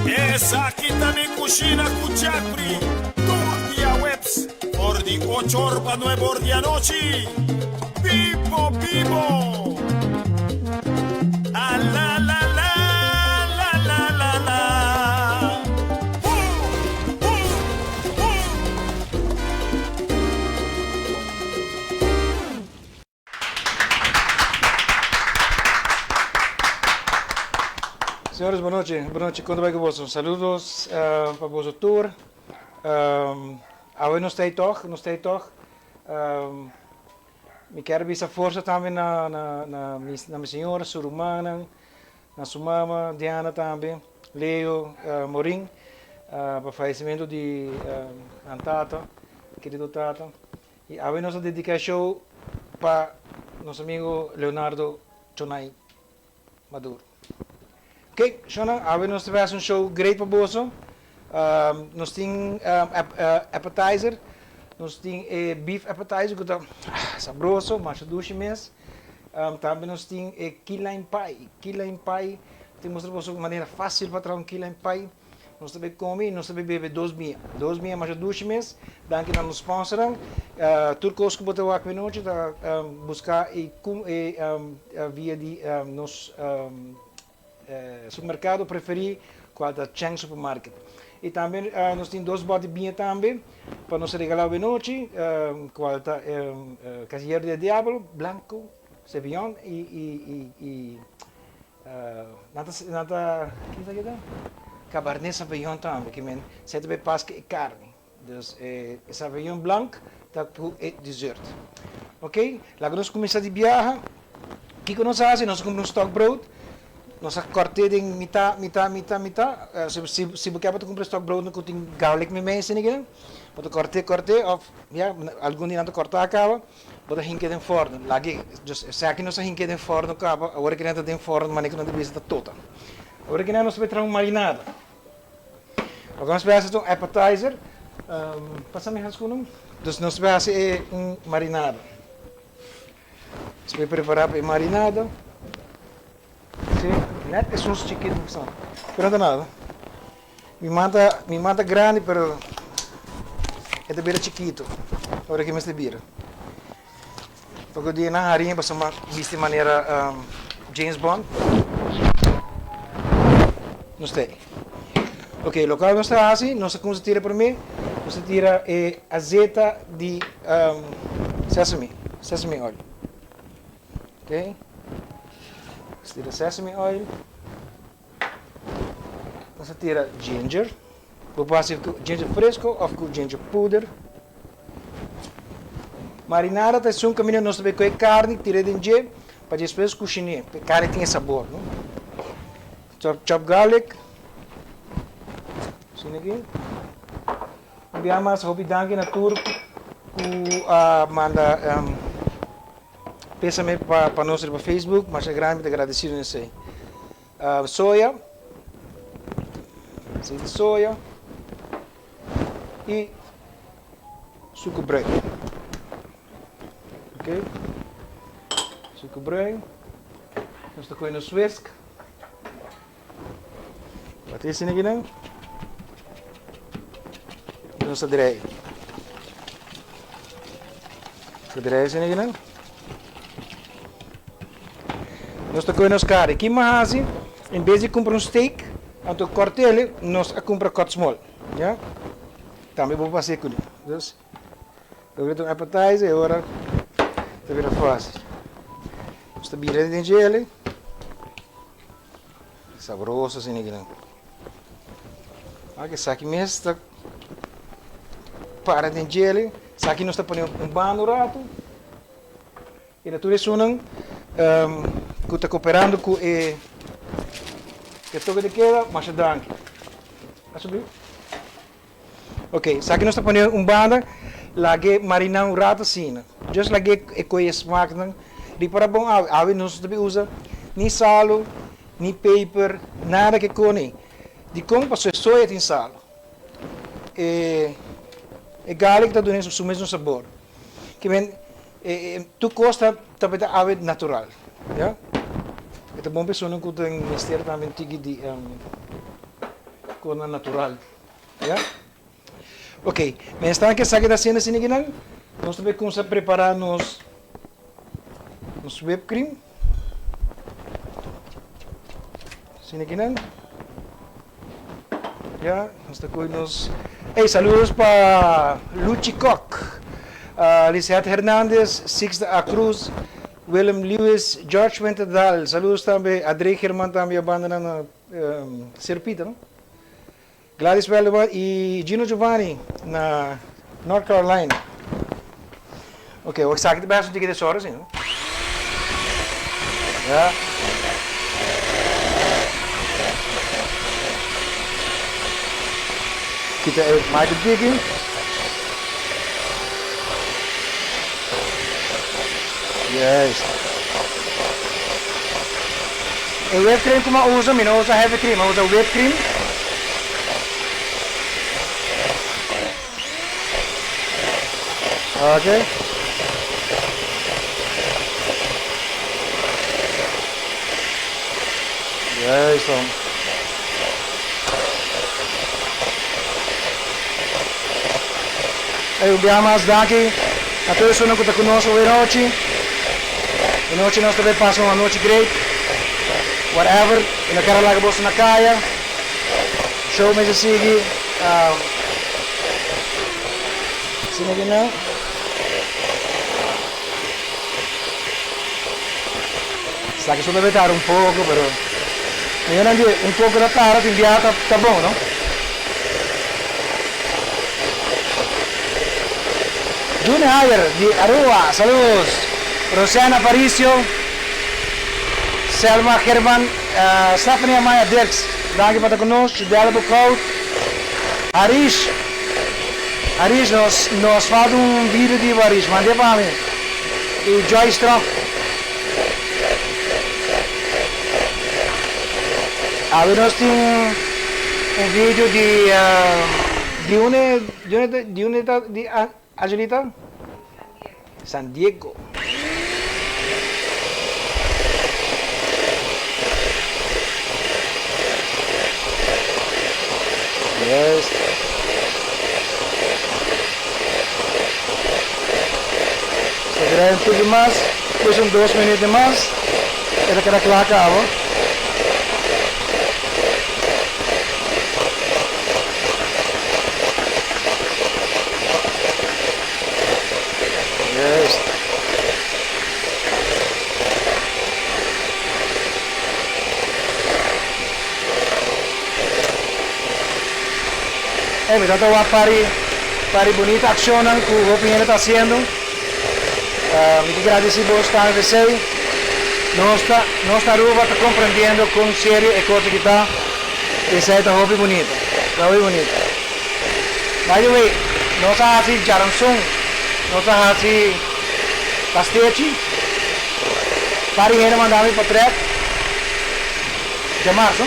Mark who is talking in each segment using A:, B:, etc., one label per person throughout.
A: Esaki ta mi cushina cu Jeffrey tur diahuebs for di ocho or pa nuebe or di anochi. Bibo bibo! A la la la la la la la Woo woo woo!
B: Señores, bon nochi, bon nochi. Kon ta bai ku boso? Saludos pa boso tur. Awe nos ta ei tòg, nos ta ei tòg. Mi kier bisa forsa tambe na na na mi na mi señora, su rumannan, na su mama Diana tambe, Leo, Morin, pa fayecimento di nan tata, kerido tata. Y awe nos a dedica e show pa nos amigo Leonardo Chonay Maduro. Ok, shownan, awe nos ta haci un show great pa boso. Nos tin appetizer, nos tin e beef appetizer cu ta sabroso, masha dushi mes. Tambe nos tin e key lime pie, key lime pie, tin mustra boso manera facil pa traha un key lime pie. Nos ta bay come y nos ta bay bebe dos biña. Dos biña masha dushi mes. Danki na nos sponsornan. Tur cos cu bo ta wak menochi ta busca y via di nos supermercado preferi cual ta Cheng Supermarket. Y tambe nos tin dos bot di biña tambe pa nos regala menochi cual ta Casillero del Diablo, Blanco, Sevillon y Nan ta nan ta ki ta keda? Cabernet Sauvignon tambe ki men sey ta bay pas ku e carni. Dus e Sauvignon Blanc ta ku e dessert. Ok, laga nos cuminsa di biaha. Kiko nos a haci? Nos a cumpra un stokbrood. Nos a corte den mita, mita, mita, mita. Si si si bo kier bo ta cumpra stokbrood ku tin garlic meimei asina kinan. Bo ta corte corte of ya algun di nan ta corta caba. Bo ta hink'é den fòrnu. Lag'é. Dus esaki nos a hink'é den fòrnu kaba. Awor ki nan ta den fòrnu manera ku nan ta bisa ta tota. Awor ki nan nos ta bai traha un marinada. Loke nos bai hasi ta un appetizer. Pasa mi hanskun. Dus nos ta bai hasi e un marinada. Nos bai prepará pa e marinada. Si, nèt esun chikitu mi sa. Pero no ta nada. Mi man ta, mi man ta grandi pero e ta bira chikitu ora ki mester bira. Poko dia nan hariña pasobra mi bisti manera James Bond. Nos ta ei. Ok, lokual nos ta hasi, nos ta kumsa tira promé, nos ta tira e azeta di sesame, sesame oil. Ok, nos tira sesame oil. Nos a tira ginger. Bo por hasi ku ginger fresco of ku ginger puder. Marinada ta esun kaminda nos ta bay kohe karni tira den dje pa despues kushiné. Pa e karni tin e sabor, no? Chop chop garlic. Asina aki. Un bia mas hopi danki na tur ku a manda pésame pa nos riba Facebook. Masha grandi mi ta gradesido na esei. Soya, aceite di soya y suku bruin. Ok, suku bruin. Nos ta kohe nos whisk. Bati asina aki nan. Nos ta drei. Ta drei asina aki nan. Nos ta kohe nos kari. Ki mi a hasi? En bes di kumpra un steak, anto kòrt'el, nos a kumpra kòt small. Ya. Tambe bo por hasi kuné. Dus, lo ta un appetizer i ora ta bira fásil. Nos ta bira den djele. Sabroso asina aki nan. Wak esaki mes ta para den djele. Esaki nos ta pone un banda un ratu. I na tur esunnan ku ta koperando ku e toke de keda, masha danki. A subi? Ok, esaki nos ta pone un banda, lag'e mariná un rato asina. Just lag'e e koe e smaaknan. Ripara bon awe, awe nos no ta bin usa ni salu, ni peper, nada ke kone. Dikon? Pasobra e soya tin salu. E e garlic ta duna su mesmo sabor. Ke men e tur kos ta ta awe natural, ya. E ta bon pa esunnan ku ta mester tambe un tiki di. Konan natural. Ya? Ok, mensnan ke sa ke ta hasiendo asina kinan, nos ta bay kumsa prepara nos nos whipped cream. Asina kinan. Ya, nos ta koy nos. Ey, saludos pa Luchi Kok, Lisette Hernandez, Sixta A. Cruz, Willem Lewis, George Winterdal. Saludos tambe, Adrey German tambe a banda nan na Serpita, no? Gladys Weldeman y Gino Giovanni na North Carolina. Ok, wak esaki ta bes un tiki desorden si, no? Ya. Kita e maak un tiki. Juist. E whipped cream ku mi a usa, mi no usa heavy cream, mi a usa whipped cream. Ok. Juist dan. Ey, un biaha mas danki na tur esunnan ku ta ku nos awe nochi. E nochi nos ta bay pasa un anochi great. Whatever, mi no kere laga boso na kaya. Show mester sigui. Asina ki nan. Esaki so ta bay tarda un poko, pero mi nan di un poko ta tarda tin biaha ta bon, no? Juni Hayer di Aruba, saludos. Roseanne Aparicio, Selma German, Stephanie Amaya Dirks, danki pa ta ku nos. Judella Boekhout, Harish, Harish nos nos falta un video di bo Harish, mand'e pa mi. I Joyce Tromp. Awe nos tin un video di di une di une di une ta di Angelita? San Diego. Yes. Ta drai un tiki mas, pues un dos minuut mas, e ta keda kla kaba. Juist. Ey, mi ta ta wak pari pari bunita accionnan cu hopi hende ta haciendo. Mi ke gradici bos tambe p'esey. Nos ta nos na Aruba ta comprendiendo con serio e cos aki ta y esey ta hopi bunita. Ta hopi bunita. By the way, nos a haci djaranson, nos a haci pastechi. Pari hende manda mi potret djamarzo.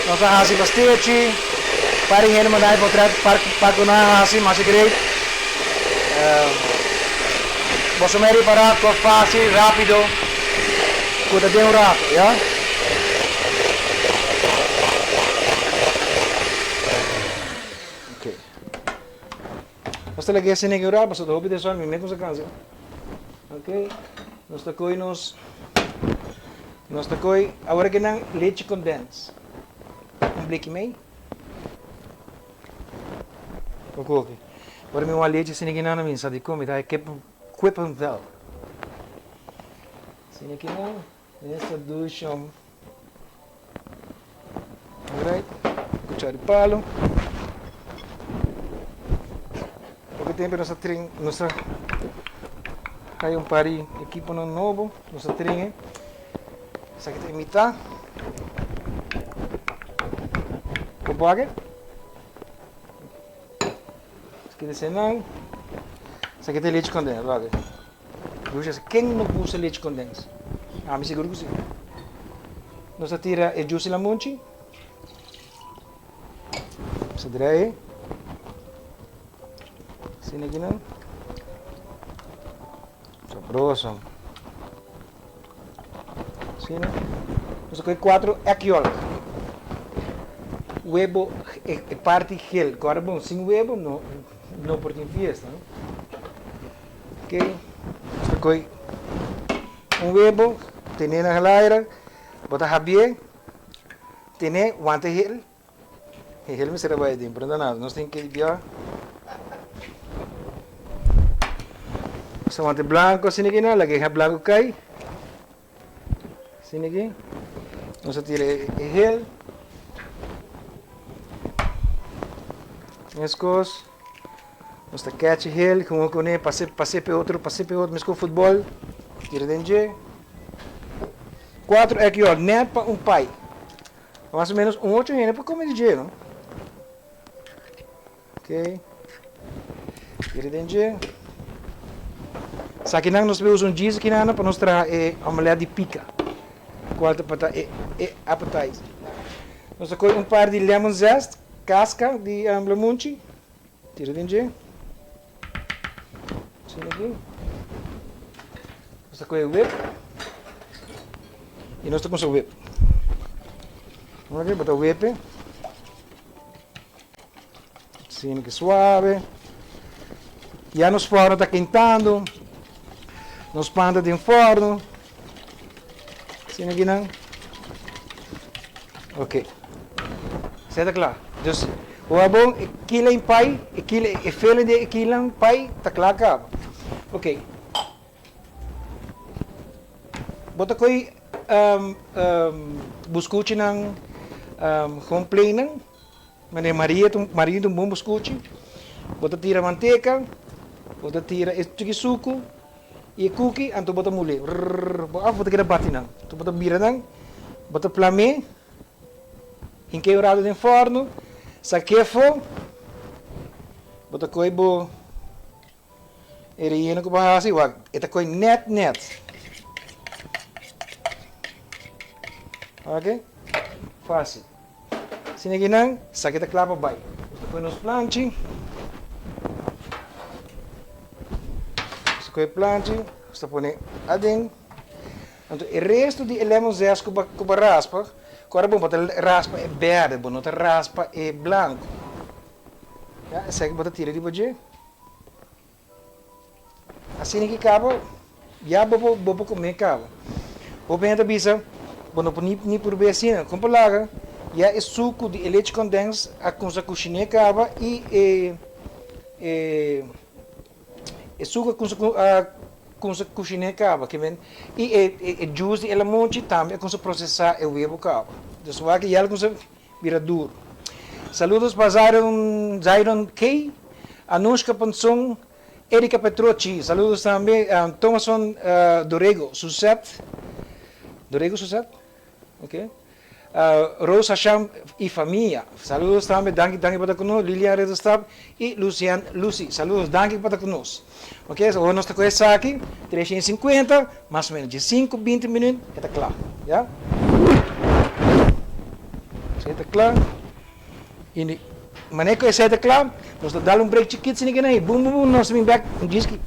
B: Nos a haci pastechi, pari hende manda mi potret pa cu nan a haci masha great. Boso mei ripara con facil, rapido cu ta den un rato, ya. Ok. Nos ta laga esei un rato pasobra ta hopi desorden, mi mes no sa cansa. Ok, nos ta coy nos, nos ta coy awor aki nan leche condens. Un bliki mei. Oke oke. Ora mi wak lechi asina ki nan mi sa di kon mi ta kep kippenvel. Asina ki nan, esta dushi om. Alright, kuchara di palo. Poco tempo nos a trin, nos a hay un par di equiponan nobo, nos a trin e. Esaki ta e mitad. Por wak. Esaki ta senan. Esaki ta e leche condens, wak. Lucia, ken no gusta leche condens? Ami sigur ku si. Nos ta tira e juice lamunchi. Nos ta draai. Asina aki nan. Sabroso. Asina. Nos ta kohe cuatro egg yolk. webo e parti gel. Kòrda bon, sin webo no no por tin fiesta no. Ok, nos ta kohe un webo, tene na gelaira, bo ta habié, tene wanta e gel. E gel mester a bai aden, pero no ta nada, nos tin ke bia. Nos ta wanta e blanko asina aki nan, laga e blanko kai. Asina aki. Nos a tira e gel. Meskos. Nos ta catch e gel, hunga kuné, pas'é pas'é p'e otro, pas'é p'e otro, meskos futbòl. Tira den dje. Kuatro egg yolk, nèt pa un pai. Mas o menos un ocho hende por come di dje, no? Ok. Tira den dje. Sakinan nos usa un djis akinan pa nos traha e omelet di pika. Cual ta pa ta e, e appetizer. Nos ta coge un par di lemon zest, casca di um, lemonchi. Tira den dje. Asina aki. Nos ta coge whip. Y nos ta cuminsa whip. Ok, bo ta whip e. Asina ki suave. Ya nos forno ta kentando. Nos pan ta den forno. Asina ki nan. Ok. Esei ta kla. Dus, ora bon e kila in pai, e kila, e fele di e kila in pai ta kla kaba. Ok. Bo ta koe um, um, buskuchinan um, gewoon plain nan. Mane Maria ta un, Maria ta un bon buskuchi. Bo ta tira manteka, bo ta tira e tiki suku i e kuki, anto bo ta mule. Rrrr, bo af bo ta keda bati nan. Anto bo ta bira nan, bo ta plam'é, hink'é un ratu den fòrnu, sak'é afó, bo ta kohe bo e relleno ku bo a hasi, wak, e ta kohe nèt nèt. Oke, fásil. Asina ki nan sa ki ta kla pa bai. Nos ta pone nos planchi. Nos ta kohe planchi, nos ta pone aden. Anto e resto di e lemon zest ku bo ku bo raspa, ku ora bon bo ta raspa e berde, bo no ta raspa e blanko. Ya, esaki bo ta tira riba dje. Asina ki kaba, ya bo por bo por come kaba. Hopi hende ta bisa, bo no por ni ni purbe asina. Kon por laga? Ya e suku di e lechi kondens a kumsa kushiné kaba i e e e suku a kumsa a kumsa kushiné kaba. Ke men i e e juice di e lamonchi tambe a kumsa prosesá e webu kaba. Dus wak ya el kumsa bira duru. Saludos pa Zairon Zairon Key, Anushka Ponson, Erika Petrochi, saludos tambe Thomason Dorego, Suzette, Dorego Suzette? Ok. Rose Hasham y famia, saludos tambe, danki danki pa ta ku nos, Lilian Ridderstap y Lucian Lucy, saludos, danki pa ta ku nos. Ok, awor nos ta kohe esaki, 350, mas o menos diesinku, binti minüt, e ta kla, ya. Esei ta kla. I manera ku esei ta kla, nos ta dal un break chikit asina kinan i bum bum bum nos ta bin bek un djiski.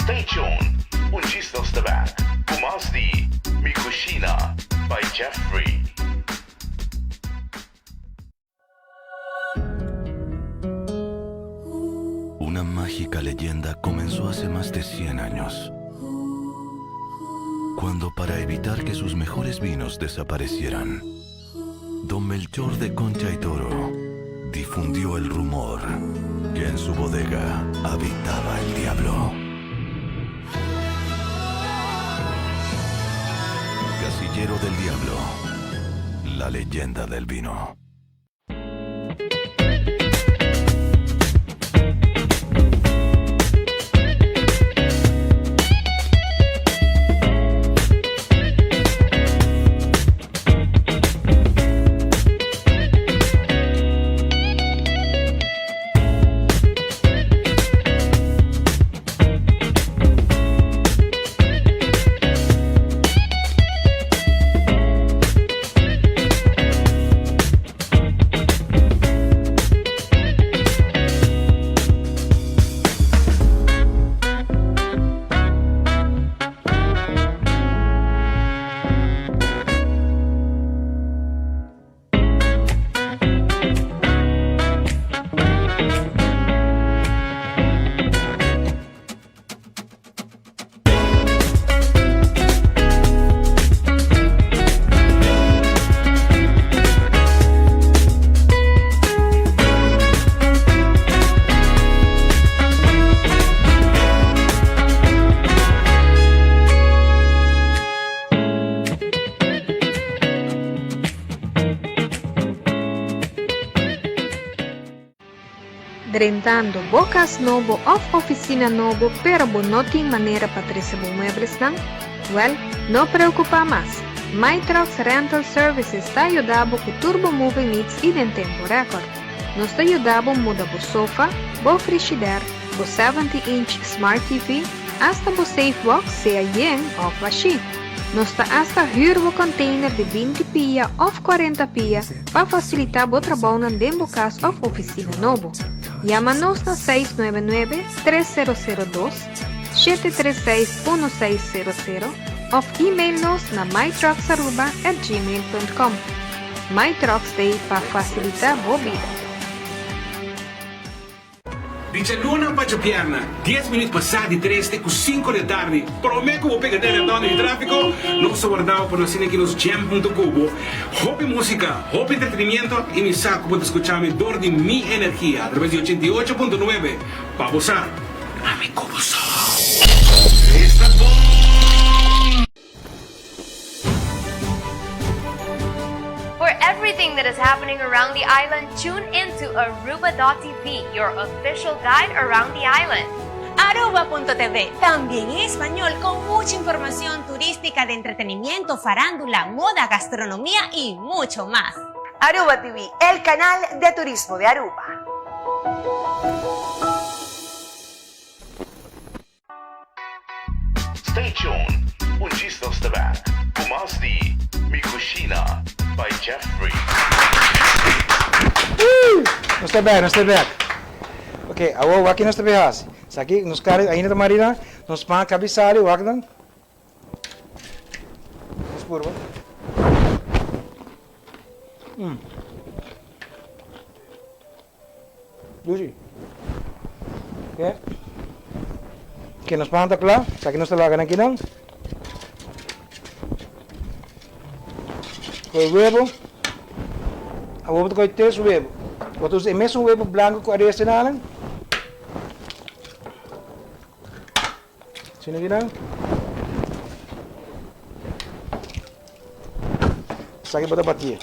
C: Stay tuned, un djis nos ta bek ku mas di Mi Cushina by Jeffrey.
D: Una mágica leyenda comenzó hace más de 100 años, cuando para evitar que sus mejores vinos desaparecieran, don Melchor de Concha y Toro difundió el rumor que en su bodega habitaba el diablo. Casillero del Diablo, la leyenda del vino.
E: Drentando bo kas nobo òf ofisina nobo pero bo no tin manera pa trese bo mueblesnan? Wèl, no preokupá mas! My Trucks Rental Services ta yuda bo ku tur bo moving needs i den tempu rèkòrt. Nos ta yuda bo muda bo sofa, bo frishidèr, bo 70 inch smart TV, asta bo safe box sea yen òf bashí. Nos ta asta hür bo container di 20 pia òf 40 pia pa fasilitá bo trabounan den bo kas òf ofisina nobo. Yama nos na 699 3002, 736 1600 òf e-mail nos na mytrucksaruba@gmail.com. My Trucks t'ei pa fasilitá bo bida.
F: Di djaluna pa djabièrnè, dies minüt pasá di tres te ku sinku di atardi, promé ku bo pega den redònde di tráfiko, nos ta warda bo pa nos asina ki nos jam huntu ku bo. Hopi músika, hopi entretenimiento i mi sa ku bo ta skucha mi dor di mi energia atraves di 88.9 pa bo sa. Ami ku bo so. Esta bon!
G: For everything that is happening around the island, tune in to Aruba.tv, your official guide around the island.
H: Aruba.tv, también en español con mucha información turística de entretenimiento, farándula, moda, gastronomía y mucho más.
I: Aruba TV, el canal de turismo de Aruba.
C: Stay tuned, un djis nos ta back cu mas di Mi Cushina by Jeffrey.
B: Nos ta back, nos ta back. Ok, awor wak ki nos ta bay haci. Esaki nos kari ainda ta marina, nos pan a kabi sali, wak nan. Nos purba. Mm. Dushi. Ok. Ke nos pan ta kla. Esaki nos ta laga nan kinan. Koe webo. Awor bo ta koe tres webo. Bo ta usa e mesun webo blanco ku aresto nan. Sino kinan. Esaki bo ta batie.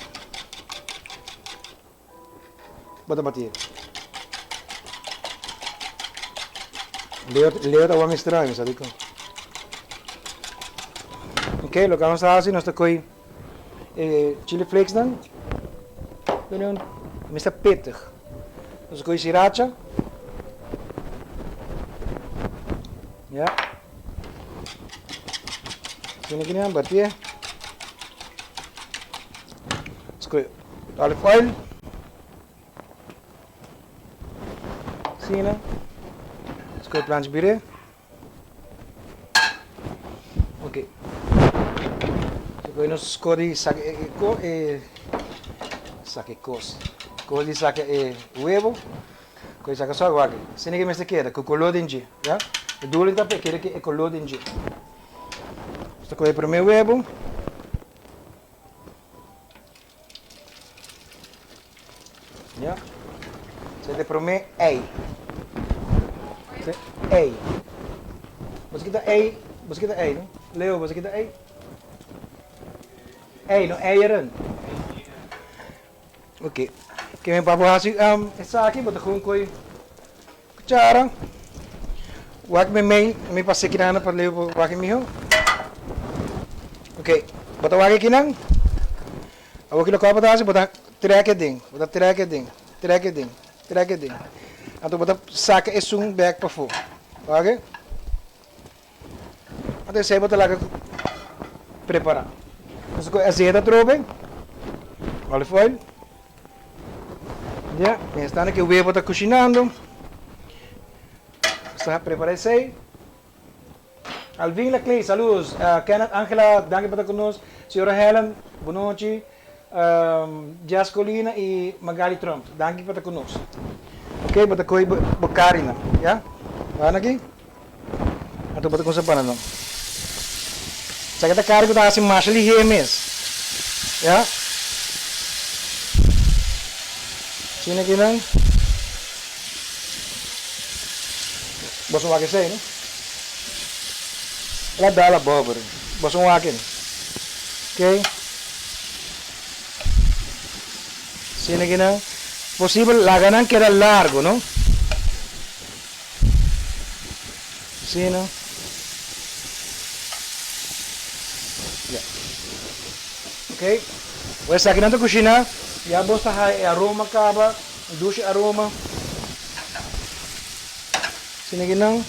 B: Bo ta bati. Leo, Leo ta wak extraño, sa dikon. Ok, loke nos ta hasi, nos ta koi e chili flakes nan. Pone un, mester pittig. Nos ta koi sriracha. Ya. Sini kini batié. Nos koi Olive oil. Asina. Skohe plancha biré. Ok. Despues nos skohe di saka e ko e saka e kos. Kohe di saka e webo. Kohe di saka sòl wak. Asina ke mester keda ku koló den dje. Ya. E doeling ta pa e keda ku e koló den dje. Nos ta kohe e promé webo. Ja. Zet de promé ei. Zet ei. Bo kita ei, bo kita ei, no? Leo, bo kita ei? Ei, no eieren. Oké. Ke men pa bo hasi um, esaki, bo ta gewoon koi cuchara. Wak me mei, mi pasa kinan pa Leo por wak miho. Oké, bo ta wak kinan. Awor ki loke bo ta hasi, bo ta trek e den, bo ta trek e den, trek e den, trek e den. Anto bo ta saka esun bek pafó. Wak? Anto esei bo ta laga prepara. Nos ta kohe azeta atrobe, olive oil. Ya, mientras tanto ke webo ta kushinando, nos ta prepara esei. Alvin Laclay, saludos. Kenneth Angela, danki pa ta ku nos. Señora Helen, bonochi. Jess Colina i Magali Trump, danki pa ta ku nos. Ok, bo ta kohe bo karinan, ya? Wak aki. Anto bo ta kumsa pana nan. Esaki ta kari ku ta hasi masha lihé mes. Ya. Asina aki nan. Boso wak esei, no? El a dal abou, pero boso wak e. Ok. Asina aki nan. Posibel laga nan keda largo, no? Asina. Ya. Ok. Bo esaki nan ta kushiná. Ya bo ta haña e aroma kaba, e dushi aroma. Asina aki nan.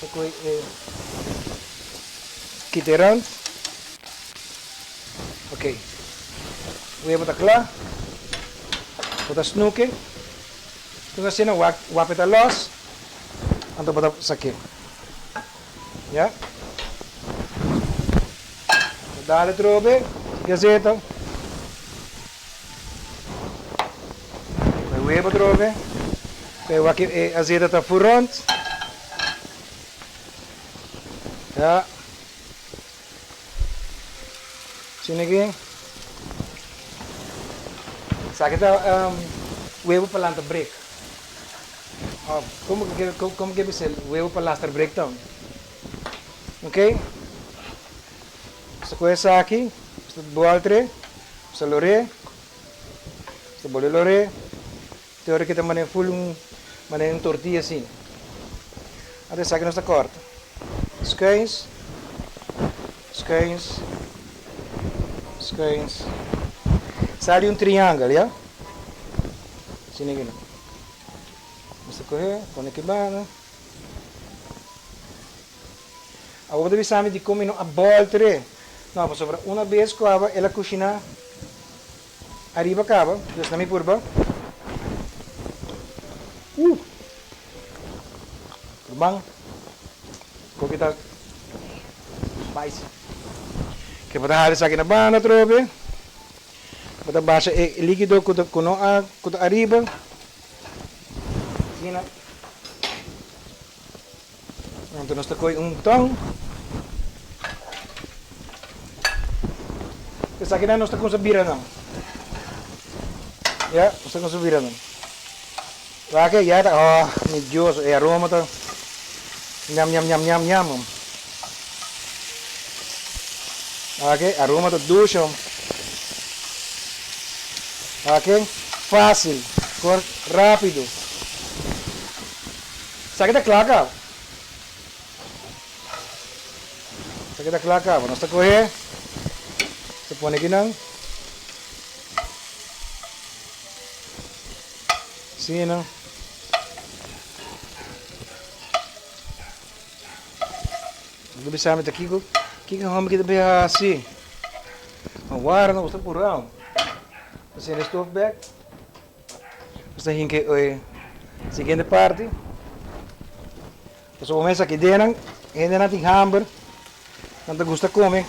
B: Ta kohe e kita e rand. Ok. Webo ta kla. Bo ta snoeke. Tur asina wak wape ta los, anto bo ta sak'é. Ya. Bo dal atrobe gazeta. Kohe webo atrobe. Kohe wak e azeta ta fur rond. Ya. Asina aki. Esaki ta webo pa lanta brek. Of como como ke bisa webo pa lastra brek ta. Ok. Nos ta kohe esaki, nos ta boltre, nos ta lor'é, nos ta bolbe lor'é te ora ke ta manera ful un manera un tortilla asina. Anto esaki nos ta kòrta skuins, skuins, skuins. Sali un triangel, ya. Asina aki nan. Nos ta kohe, pone aki banda. Awor bo ta bisa mi dikon mi no a bòlter'é. No, pasobra una bes ku aba el a kushiná ariba kaba, dus na mi purba. Uh! Ruman, koki ta spicy. Ke bo ta hala esaki na banda atrobe. Bo ta basha e likido ku ta ku no a ku ta ariba. Asina. Anto nos ta kohe un ton. Esakinan nos ta kumsa bira nan. Ya, nos ta kumsa bira nan. Wak ya ta, oh, mi Dios, e aroma ta ñam ñam ñam ñam ñam. Wak aroma ta dushi. Wak fácil, kor rápido. Esaki ta kla kaba. Esaki ta kla kaba. Nos ta kohe, nos ta pone akinan. Asina. Bo ta bisa mi ta kiko, kiko e homber aki ta bay hasi? Ma wara nos ta purao. Ta sende e stof bek. Nos ta hinka e siguiente parti. Pasobra bo mester aki den, hendenan tin hamber, nan ta gusta kome.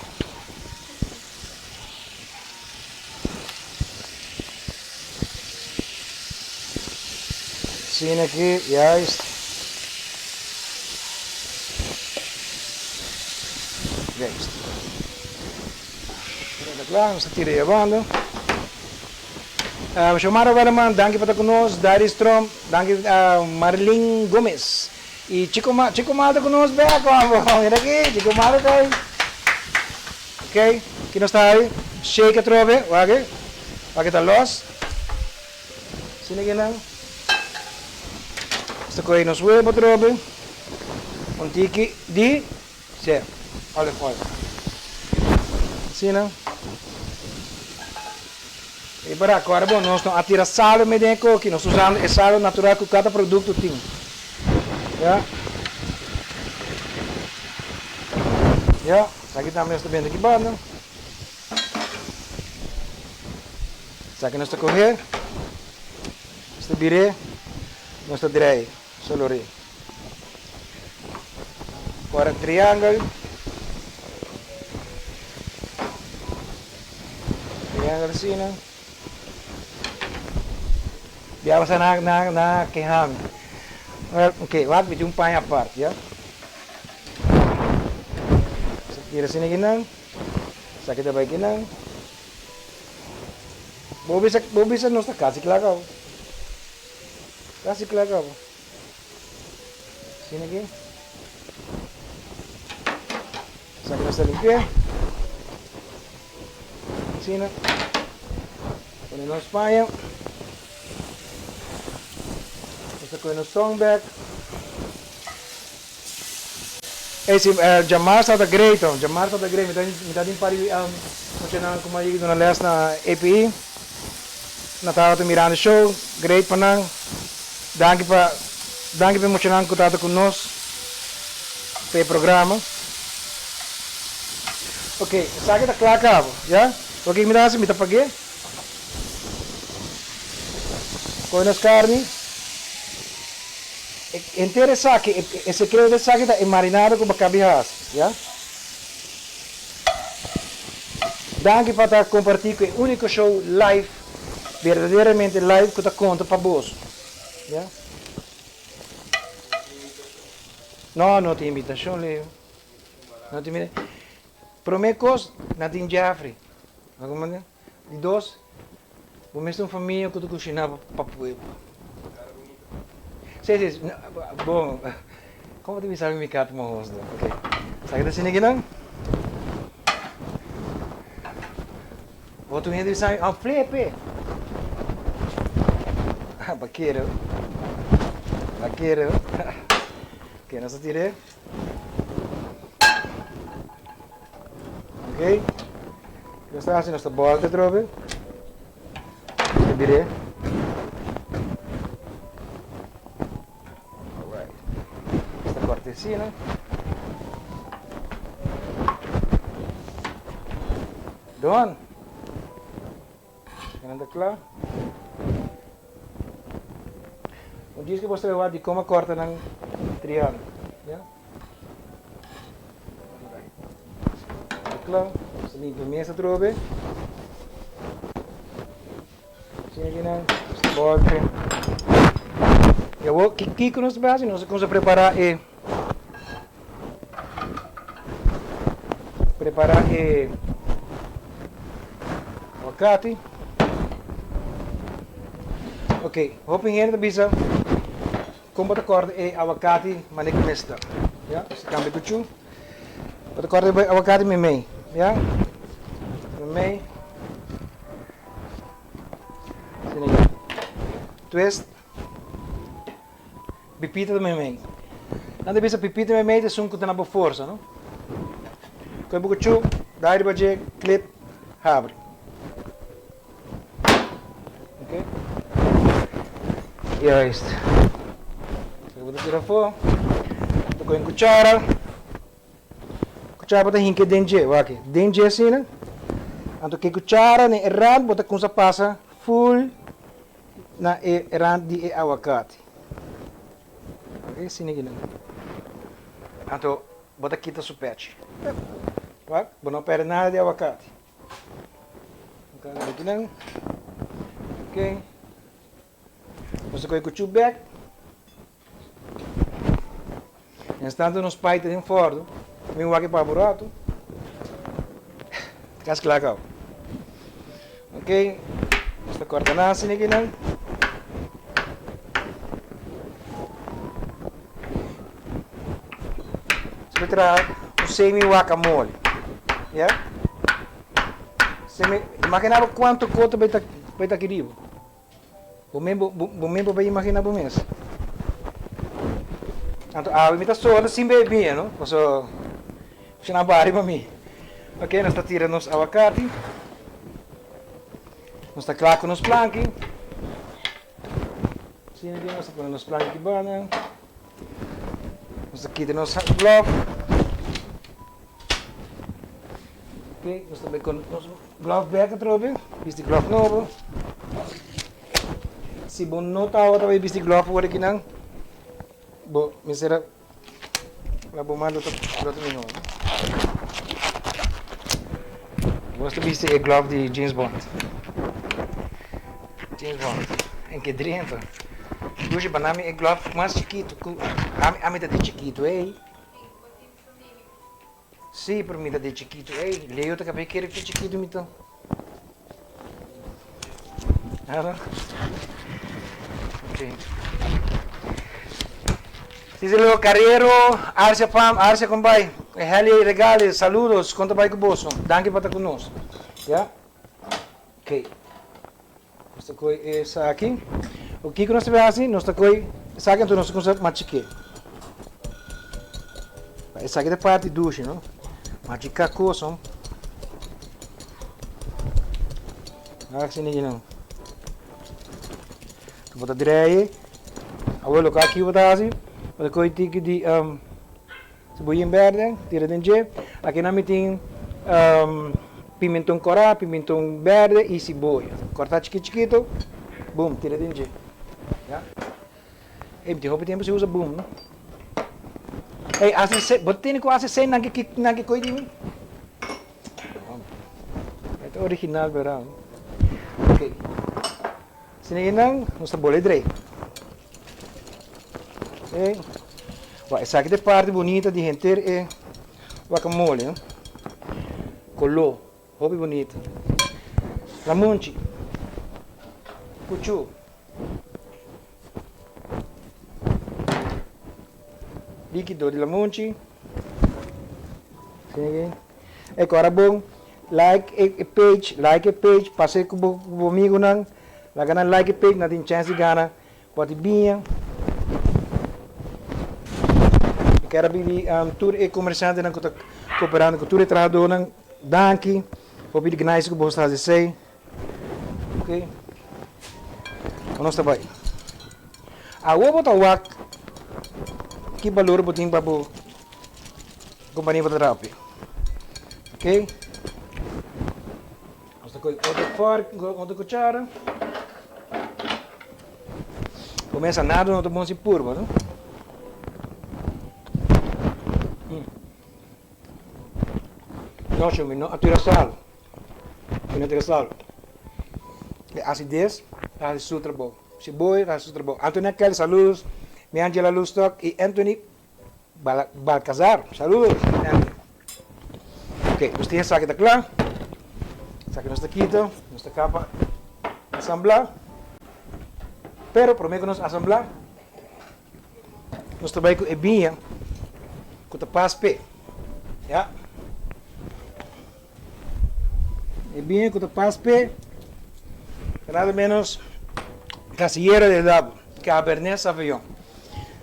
B: Asina aki, juist. Juist. Ta kla, nos ta tira e banda. Xiomara Werleman, danki pa ta ku nos. Darius Tromp, danki Marlin Gomez y Chico Ma, Chico Ma ta ku nos bek amo. Mira aki, Chico Ma ta kai. Ok, ki nos ta habi? Shake atrobe, wak aki, wak aki ta los. Asina ki nan. Nos ta kohe nos webo atrobe. Un tiki di Sê, olive oil. Asina. I por acorda bo, nos no a tira salo me den e koki, nos ta usando e salo natural ku kada produkto tin. Ya. Ya, esaki tambe nos ta bende aki banda. Esaki nos ta kohe, nos ta bir'é, nos ta drei, solor'é. Ora triangel. Triangel asina. Ya basa na na na kehami. Well, ok, wak mi tin un paña apart, ya. Sa tira asina kinan. Esaki ta bai kinan. Bo bisa bo bisa nos ta kasi kla kaba. Kasi kla kaba. Asina aki. Esaki nos ta limpi'é. Asina. Pone nos paña. Nos ta kohe nos song bek. Ey si djamars tabata great to, djamars tabata great, mi ta mi ta tin par di muchanan ku mi a yega duna les na APE, nan tabata mirando e show, great pa nan, danki pa danki pa e muchanan ku tabata ku nos pa e programa. Ok, esaki ta kla kaba, ya, loke mi ta hasi mi ta pag'é, kohe nos karni. Henter esaki, e sekreto di esaki ta e marinado ku bo kabi hasi, ya. Danki pa ta kompartí ku e úniko show live, berdaderamente live ku ta konta pa boso, ya. No, no tin invitashon, Leo. No tin invitashon. Promé kos, nan tin Jeffrey. Di dos, bo mester un famia ku ta kushiná pa pueblo. Sí, sí, bon, komo ta bisa mi kat mahos do? Ok, sa ki ta sinti kinan? Otro hende bisa mi, ah, flepe. Ah, bakero, bakero. Ok, nos ta tir'é. Ok. Nos ta hasi nos ta bolta atrobe. Nos ta bir'é. Alright. Nos ta korta asina. Done. Nan ta kla. Un dies ku bo ta wak di koma korta nan triangulo. Ya. Alright. Ta kla. Nos ta limpia mesa atrobe. Asina aki nan. Nos ta bolbe. I awor kiko nos ta bai hasi? Nos ta kuminsá prepará e Prepara e aguacate. Ok, hopi hende ta bisa kon bo ta korta e aguacate manera ku mester. Ya, si kambia kuchu. Bo ta korta e aguacate meimei, ya. Meimei. Asina ya. Twist. Pipita ta meimei. Nan ta bisa pipita meimei ta esun ku ta na bo forsa, no? Koe bo kuchu, dai riba dje, klip, habri. Ok? Juist. Esaki bo ta tira afó. Ta kohe un kuchara. Kuchara bo ta hinka den dje, wak aki. Den dje asina. Anto ke kuchara den e rand bo ta kumsa pasa ful na e rand di e awakati. Ok, asina ki nan. Anto bo ta kita su pechi. Wak, bo no perde nada di awakati. Ok, aki nan. Ok. Nos ta kohe kuchu bek. Mientras nos pai ta den forno, mi wak e pa un rato. Kas kla kau. Ok, nos ta korta nan asina aki nan. Nos por traha un semi wakamole. Ya? Semi, imagina bo kuantu kos ta bai ta aki riba. Bo mes bo bo mes bo por imagina bo mes. Anto awe mi ta solo sin bebe biña no, paso kushina bari pa mi. Ok, nos ta tira nos awakati. Nos ta kla ku nos planki. Asina aki nos ta pone nos planki banda. Nos ta kita nos glove. Ok, nos ta bai ku nos Glove bek atrobe, bisti glove nobo. Si bo no tabata bai bisti glove ora kinan, bo mester a la bo man lo ta lo ta mihó. Bo ta bisti e glove di James Bond. James Bond. En ke drenta. Gushi banami e glove mas chikitu ku ami ami ta di chikitu ey. Sí, pero mi ta di chikitu. Ey, Leo ta kap'e kere ku chikitu mi ta. Ara. Ok. Dice Leo Carrero, Arcia Pam, Arcia kon bai? Heli Regales, saludos, kon ta bai ku boso? Danki pa ta ku nos. Ya? Ok. Nos ta koe esaki. O kiko nos ta bai hasi? Nos ta koe esaki anto nos ta kumsa machik'é. Esaki ta parti dushi, no? Machica cos, no? Asina aki nan. Bo ta drei. Awor loke aki bo ta hasi, bo ta kohe tiki di cebollin berde, tira den dje. Aki nan mi tin pimenton kòrá, pimenton berde i siboya. Kòrtá chikit chikito, bum, tira den dje. Ya. Ey, mi tin hopi tempu sin usa boom, no? Ey, hasi se, bo tene ku hasi se nan ke nan ke koe di mi? E ta original bera. Ok. Sine nan, nos ta bole drei. Ey. Wa, esaki ta e parti bunita di henter e guacamole, no? Koló, hopi bunita. Lamunchi. Kuchu. Likido di lamunchi. Eko ora bon like e page, like e page, pasa ku bo ku bo amigunan, laga nan like e page, nan tin chèns di gana bòt di biña. Mi kier a bini tur e komersiantenan ku ta koperando ku tur e trahadónan, danki, hopi di gnaisi ku boso ta hasi esei. Ok. Nos ta bai. Awo bo ta wak ki balor bo tin pa bo kompania bo ta traha p'e. Ok. Nos ta kohe otro fork, otro kuchara. Kumesa nada no ta bon si purba, no? No, mi no a tira sal. Mi no tira sal. E acidez ta hasi su trabou. Siboy ta hasi su trabou. Anthony Kelly, saludos. Mi Angela Lustok y Anthony Balcazar, saludos. Ok, nos tin esaki ta kla. Esaki nos ta kita, nos ta kaba asambla. Pero prome ku nos asambla, nos ta bai ku e biña ku ta pas p'e. Ya. E biña ku ta pas p'e ta nada menos Casillero del Diablo, Cabernet Sauvignon.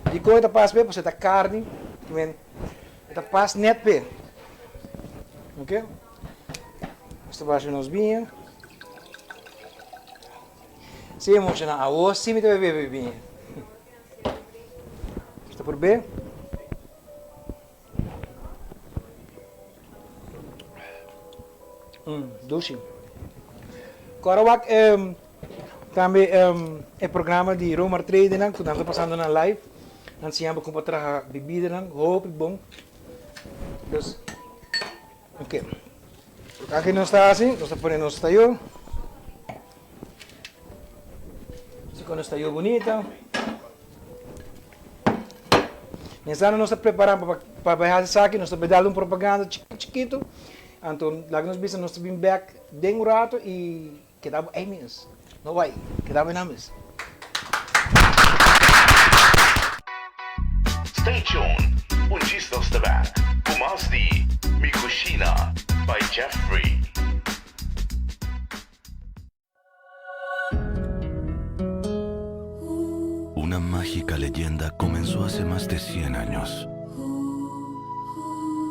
B: Dikon e ta pas p'e? Pasobra e ta karni, e ta pas nèt p'e. Ok, nos ta basha nos biña. Si muchanan, awor si mi ta bai bebe biña. Nos ta purb'é. Dushi. Kora wak tambe e programa di Romar Tradernan ku nan ta pasando nan live. Nan siña bo kon pa traha bibidanan hopi bon. Dus, ok. Aki nos ta hasi, nos ta pone nos tayo. Así con nos tayo bunita. Mientras nos ta prepara pa pa bai hasi esaki, nos ta bai dal un propaganda chikito chikito. Anto laga nos bisa nos ta bin bek den un rato y keda bo ei mes. No bai, keda bo einan mes.
C: Stay tuned, un djis nos ta bek ku mas di Mi Cushina by Jeffrey.
D: Una mágica leyenda comenzó hace más de 100 años.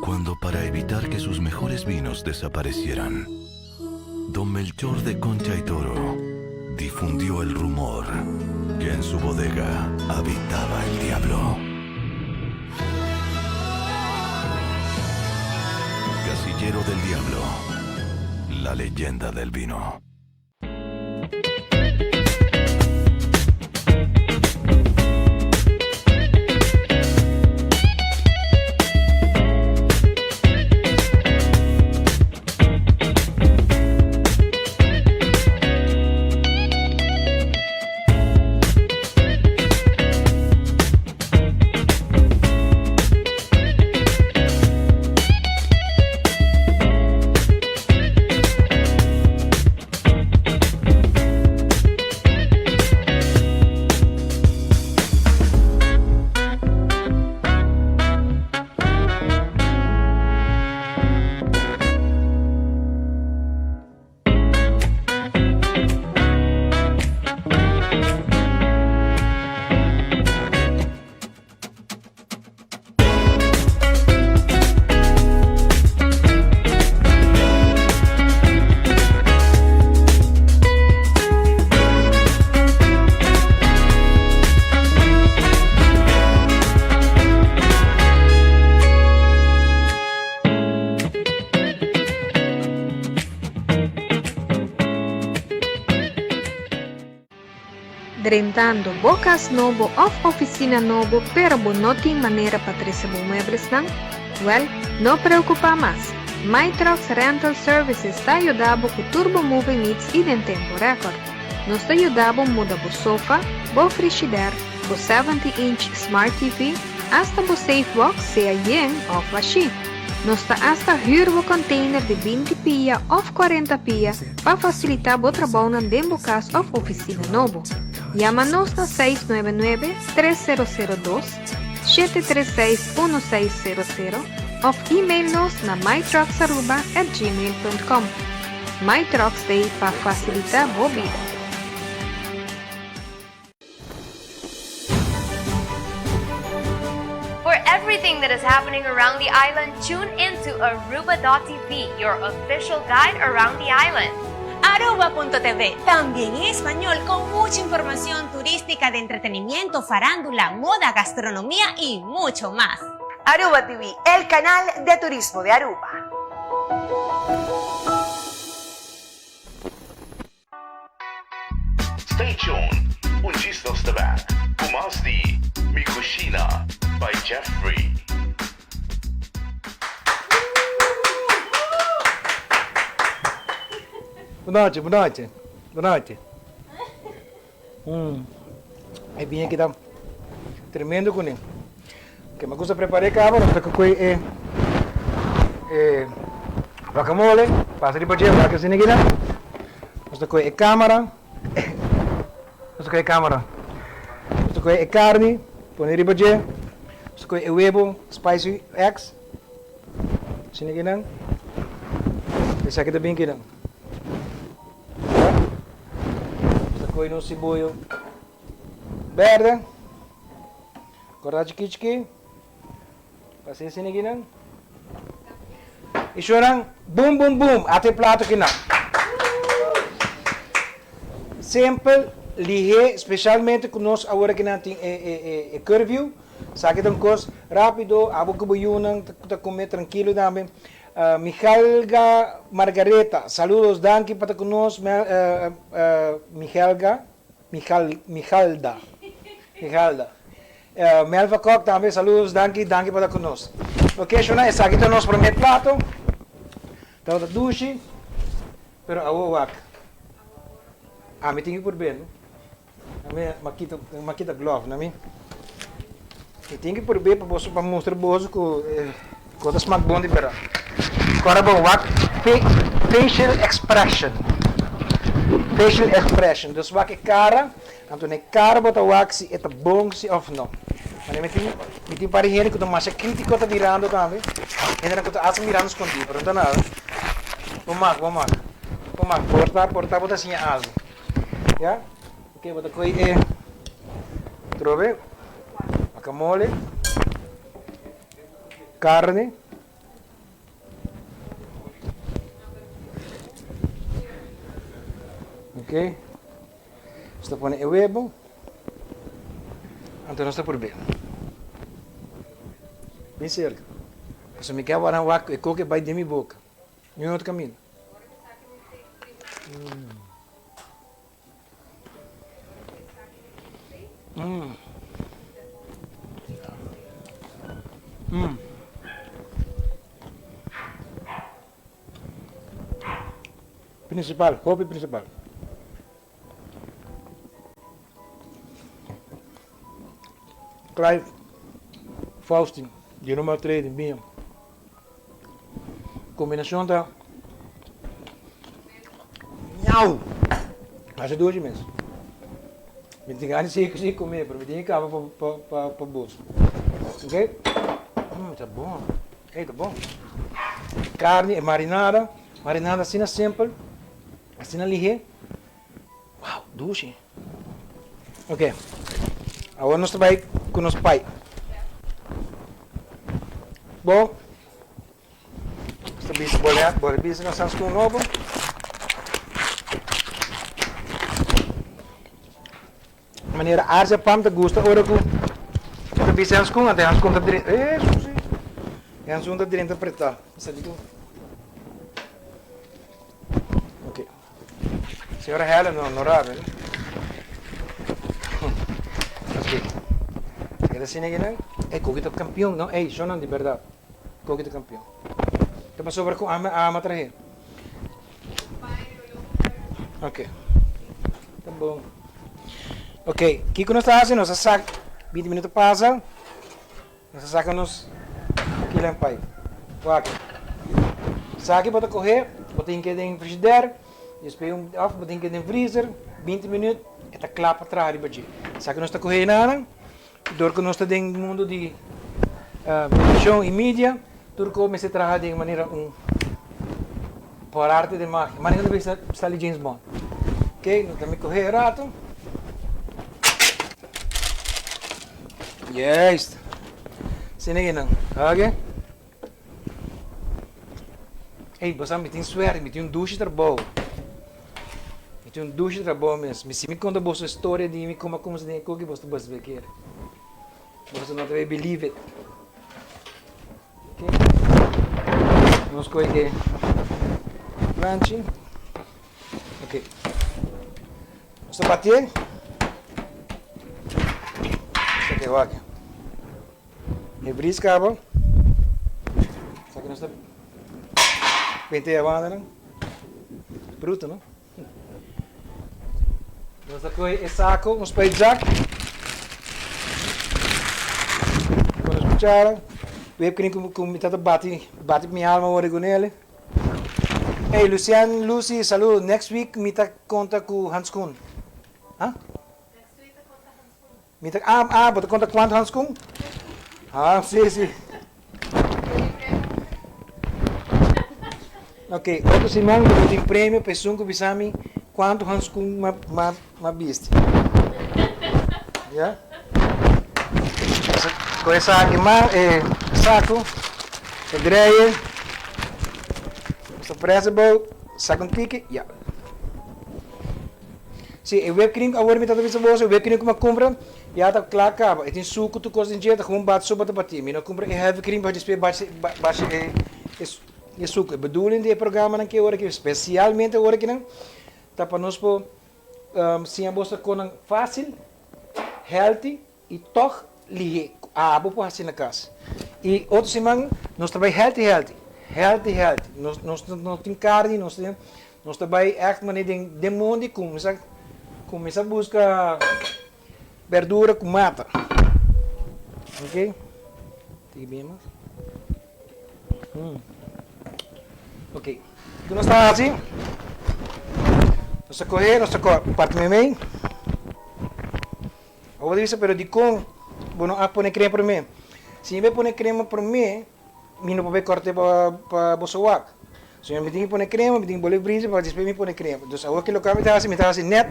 D: Cuando para evitar que sus mejores vinos desaparecieran, Don Melchor de Concha y Toro difundió el rumor que en su bodega habitaba el diablo. Casillero del Diablo, la leyenda del vino.
E: Drentando bo cas nobo of oficina nobo pero bo no tin manera pa trece bo mueblesnan? Wel, no preocupa mas! MyTrucks Rental Services ta yuda bo cu tur bo moving needs y den tempo record. Nos ta yuda bo muda bo sofa, bo frishider, bo 70 inch smart TV, hasta bo safe box sea yen of bashi. Nos ta hasta huur bo container di 20 pia of 40 pia pa facilita bo trabounan den bo cas of oficina nobo. Yama nos na 699 3002, 736 1600 of email nos na mytrucksaruba@gmail.com. My Trucks t'ei pa facilita bo bida.
G: For everything that is happening around the island, tune in to Aruba.tv, your official guide around the island.
H: Aruba.tv, también en español con mucha información turística de entretenimiento, farándula, moda, gastronomía y mucho más.
I: Aruba TV, el canal de turismo de Aruba.
C: Stay tuned, un djis nos ta back cu mas di Mi Cushina by Jeffrey.
B: Bon nochi, bon nochi, bon nochi. Mm. E biña aki ta tremendo kuné. Ke mi gusta prepar'é kaba, nos ta koe e e guacamole, pasa riba dje, wak asina aki nan. Nos ta koe e kamara, nos ta koe e kamara, nos ta koe e karni, pone riba dje, nos ta koe e webo, spicy eggs, asina aki nan. Esaki ta bin aki nan. Nos ta koe nos siboyo berde. Corta chiki chiki. Pasa esei akinan. Y shonan boom boom boom. Ata e plato akinan. Simpel, lihé, specialmente cu nos awor akinan tin e e e e curfew. Esaki ta un cos rapido, abo cu bo yunan ta come trankilo tambe. Mihelga Margareta, saludos, danki pa ta cu nos Mihelga. Michal, Michalda. Michalda. Melva Kok tambe, saludos, danki, danki pa ta ku nos. Ok, shona, esaki ta nos promé plato. Tabata dushi, pero awo wak. Ami tin ki purbé, no? Ami a kita, m'a kita glove na mi. Mi tin ki purbé pa boso, pa mustra boso ku ku ta smak bon di berdad. Kora bon wak facial expression. Facial expression. Dus wak e kara, anto na e kara bo ta wak si e ta bon si of no. Manera mi tin mi tin par di hende ku ta masha kritiko ta mirando tambe. Hendenan ku ta hasta mirando skondí, pero no ta nada. Bo mak, bo mak. Bo mak. Por ta, por ta bo ta siña algu. Ya. Ok, bo ta kohe e trobe, guacamole. Carne. Ok. Nos ta pone e webo. Anto nos ta purbe. Bin cerca. Pasobra mi ke wak wak e koke bai den mi boca. Niun otro caminda. Principal, hopi principal. Clive Faustin, di numero 3 di Bia. Combinacion ta miau! Haci dushi mes. Mi tin gana di sigui sigui come pero mi tin ki caba pa pa pa bos. Ok? Mm, ta bon. Ey, ta bon. Carni e marinada, marinada asina simpel, asina lihe. Wow, dushi. Ok, awor nos ta bai ku nos pai. Bo, nos ta bisa bole, bole bisa nos hanskun nobo. Manera Arja Pam ta gusta ora ku e ta bisa hanskun, anto e hanskun ta drenta, eh, susi, e hanskun ta drenta apretá. Sa di ku. Ok. Señora Helen no, no rabia, no? Ok. Keda asina aki nan. Ey, Koki ta kampion, no? Ey, shownan di bèrdat. Koki ta kampion. Ta pasobra ku ami ama trahe. Ok. Ta bon. Ok, kiko nos ta hasi? Nos a sak binti minuto pasa. Nos a saka nos key lime pie. Wak. Esaki bo ta kohe, bo ta hinka den frishider, despues un òf bo ta hinka den freezer, binti minüt e ta kla pa traha riba dje. Esaki nos ta kohe enanan, dor ku nos ta den mundu di televishon i media, tur kos mester traha den manera un por arte de magia. Manera ku ta bisa sali James Bond. Ok, nos ta mi kohe e rato. Juist. Sina ki nan. Oke. Ey, bo sa mi tin suerte, mi tin un dushi trabou. Mi tin un dushi trabou mes. Mi si mi konta boso historia di mi como a cuminsa den e cookie, boso ta bes bay kere. Boso no ta bay believe it. Oke. Nos koe e planchi. Oke. Nos ta batié. Esaki wak. E bris kaba. Esaki nos ta bente e banda nan. Bruto, no? Nos ta kohe e sako, un spuitzak. Ku nos kuchara. Web krin ku mi tata bati, bati mi alma ora ku nele. Hey Lucian, Lucy, saludo. Next week mi ta konta ku hanskun. Ha? Mi ta, ah, ah, bo ta konta kuantu hanskun? Ah, si, si. Ok, otro siman bo tin premio pa esun ku bisa mi kuantu hanskun ma, ma, ma bisti. Ya? Ku esaki ma e saku, e dreie, sa presa bou, saka un tiki, ya. Si, e whipped cream awor mi ta bisa boso, e whipped cream ku mi a kumpra ya ta kla kaba. E tin suku tur kos den dje, ta gewoon bati so bo ta bati. Mi no kumpra e heavy cream pa despues bashi bashi e e suku. E bedoeling di e programanan ke ora aki, spesialmente ora akinan, ta pa nos por siña boso konan fásil, healthy i tòg lihé ku abo por hasi na kas. I otro siman nos ta bai healthy healthy, healthy healthy. Nos nos no tin karni, nos tin nos ta bai ègt manera den den mondi kuminsá kuminsá buska bèrdura ku mata. Ok, tiki bien mas. Ok, kiko nos ta hasi? Nos ta kohe, nos ta parti meimei. Bo ta bisa, pero dikon bo no a pone krema promé? Si mi bai pone krema promé, mi no por bai kòrt'é pa pa boso wak. So mi tin ku pone krema, mi tin ku bole brinchi pa despues mi pone krema. Dus awor ki loke mi ta hasi, mi ta hasi nèt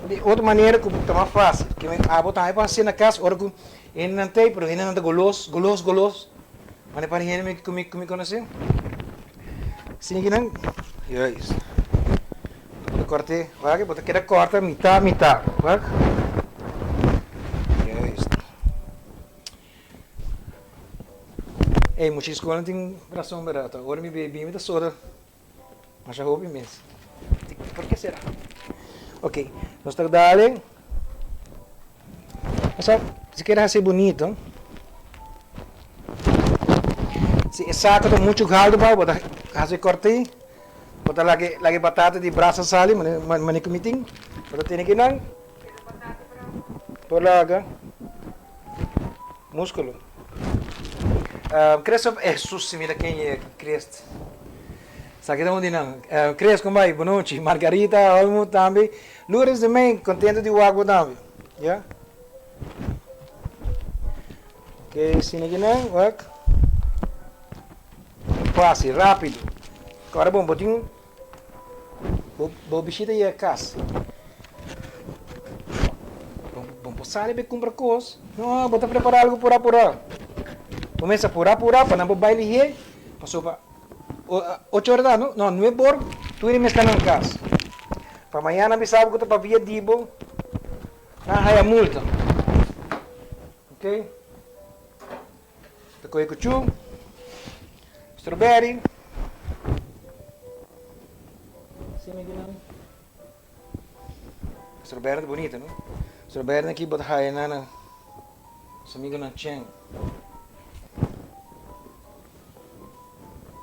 B: di otro manera ku ta mas fásil. Ke mi abo tambe por hasi na kas ora ku hendenan t'ei, pero hendenan ta golos, golos, golos. Mane par hende mi ku mi ku mi konosé. Sinkinan, juist. Bo ta kòrt'é, wak, bo ta keda kòrta mitá mitá, wak. Juist. Ey, mucha eskolnan tin rason bèrdat. Ora mi bebí mi ta soda masha hopi mes. Por ke sera? Ok, nos ta dale. Osea, si kier hasi bunito, si e sako ta muchu galdu pa bo, bo ta hasi kòrt'é. Bo ta laga laga e batata di brasa sali mane ku mi tin. Bo ta tene kinan. Por laga muskulo. Christopher, Jesus mira ken yega aki, Christ. Esaki ta un di nan. Chris, kon bai? Bonochi. Margarita, Olmo tambe. Lourdes de Mey, kontento di wak bo tambe. Ya. Ok, asina kinan, wak. Fácil, rápido. Ora bon, bo tin bo bo bishita yega kas. Bo bo por sali bai kumpra kos. No, bo ta prepará algu purá purá. Bo mester purá purá pa nan por bai lihé, pasobra ocho ora ta no, no nuebe or tur e mester na kas. Pa mañana bisa bo ku ta pabia di bo, nan haya multa. Ok. Ta kohe kuchú, strawberry, Strawberry ta bunita, no? So berde aki bo ta haya nan na nos amigonan Chen.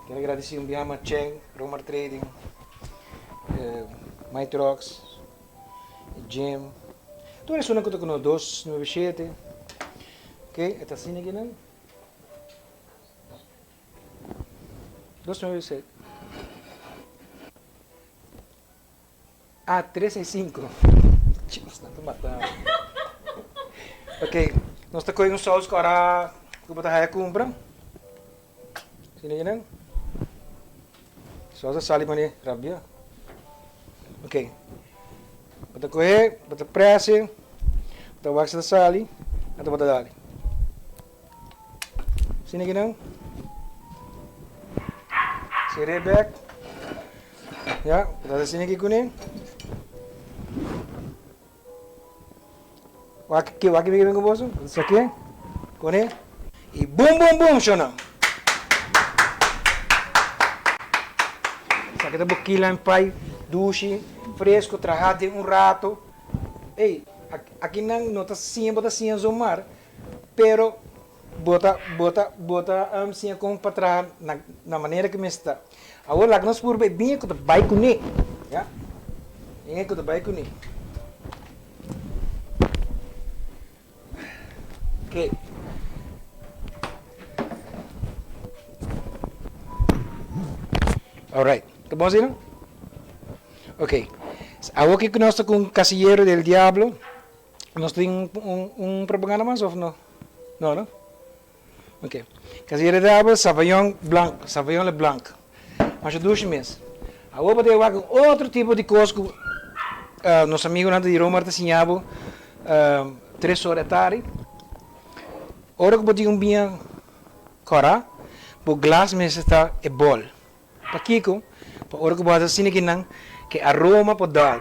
B: Quiero agradeci un biaha mas Chen, Romar Trading, My Trucks, Jim, tur esunnan cu ta cu nos dos nuebe shete. Ok, e ta asina aki nan. Dos nuebe shete. Ah, tres i sinku. Chis, nan ta mata mi. Ok, nos ta kohe un saus ku ora ku bo ta haya kumpra. Sini kinan. Saus a sali mane rabia. Ok, bo ta kohe, bo ta prese, bo ta wak si ta sali, anto bo ta dali. Sini kinan. Sere bek. Ya, bo ta sini ki kuné. Wak ki wak mi ku boso. Saki. Kuné. I bum bum bum shona. Saki ta bo key lime pie dushi, fresco, traha den un rato. Ey, aki nan no ta siña bo ta siña zomar, pero Bo ta, bo ta, bo ta siña kon pa traha na, na manera ku mester ta. Awor laga nos purba e biña ku ta bai kuné, ya. Biña ku ta bai kuné. Oké. Alright. Ta bon asina? Oké. Awor ke ku nos ta ku un Casillero del Diablo. Nos tin un, un propaganda mas of no? No, no? Ok. Casillero del Diablo, Sauvignon Blanc, Sauvignon Le Blanc. Masha dushi mes. Awor bo ta wak un otro tipo di kos ku nos amigunan di Romar ta siña bo tres ora e tardi. Ora ku bo tin un biña kòrá, bo glas mester ta e bòl. Pakiko? Pa ora ku bo hasi asina kinan, ke aroma por dal.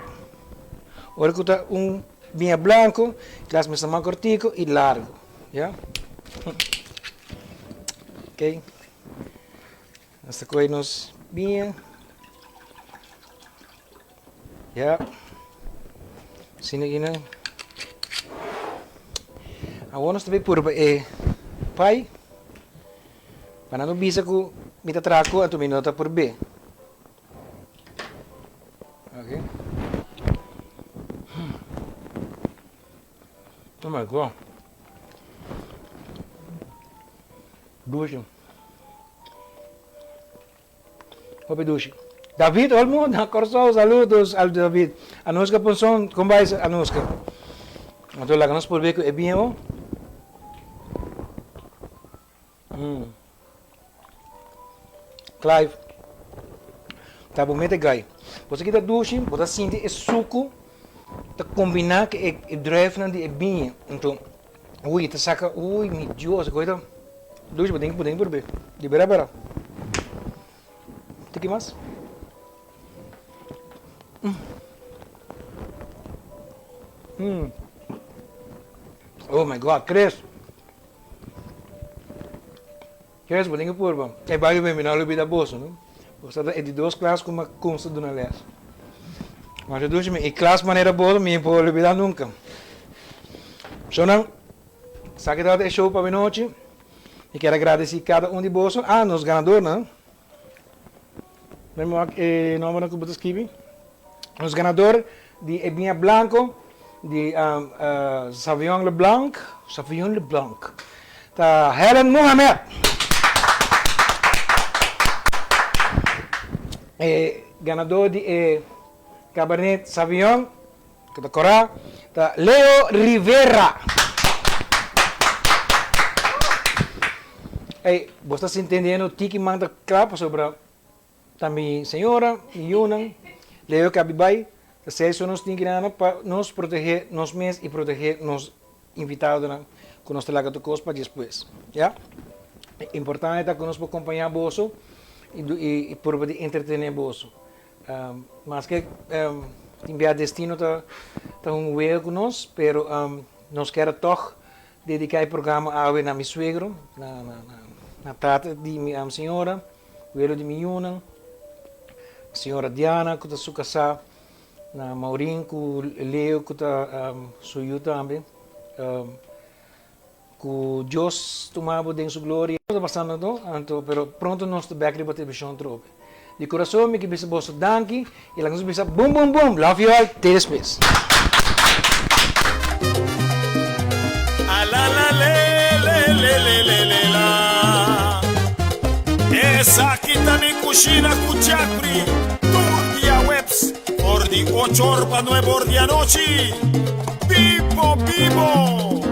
B: Ora ku ta un biña blanku, glas mester mas kortiku i largu. Ya. Oké. Nos ta kohe nos biña. Ya. Asina kinan. Awor nos ta bai purba e pai. Pa nan no bisa ku mi ta traha ku anto mi no ta por be. Ok. Oh my God. Dushi. Hopi dushi. David Olmo na Kòrsou, saludos al David. Anuska Ponson, kon bai Anuska? Anto laga nos por be ku e biña bo. Mm. Clive, ta bo mete gai. Bo sa kita dushi, bo ta sinti e suku ta kombiná ku e e druifnan di e biña. Anto, ui, ta saka, ui, mi Dios, e kos ta dushi, bo tin bo tin ku purbe. Di bera bera. Tiki mas. Mm. Mm. Oh my God, Chris. Chris, bo tin ku purba. E by the way, mi no a lubida boso, no? Boso ta e di dos klas ku mi a kumsa duna les. Masha dushi mi, e klas manera boso mi por lubida nunka. Shownan, esaki tabata e show pa awenochi. Mi kier a gradisi kada un di boso. Ah, nos ganadornan. Mi wak e nombernan ku bo ta skibi. Nos ganador di e biña blanco di Sauvignon Le Blanc, Sauvignon Le Blanc, ta Helen Mohamed. E ganador di e Cabernet Sauvignon ku ta kora ta Leo Rivera. Ey, bo ta sintiendo tiki man ta kla pasobra Ta mi señora, mi yunan, Leo kabi bai, ta sey so nos tin grana pa nos protehe nos mes y protehe nos invitadonan cu nos ta laga tur cos pa despues, ya. Importante ta cu nos por compaña boso y purba di entretene boso. Maske tin bia destino ta un wega cu nos, pero nos kier a tog dedica e programa awe na mi suegro, na tata di mi señora. Welo di mi yunan, señora Diana ku ta su kasá. Na Maureen ku Leo ku ta su yu tambe. Ku Dios tuma bo den su gloria. Ta pasando anto, anto pero pronto nos ta bek riba televishon trobe. Di kurason mi ke bisa boso danki i laga nos bisa bum bum bum love you all te despues.
A: Alalaleelelelelelelaa Esaki ta mi kushina ku Jeffrey tur diaweps for di ocho or pa nuebe or di anochi. Bibo bibo!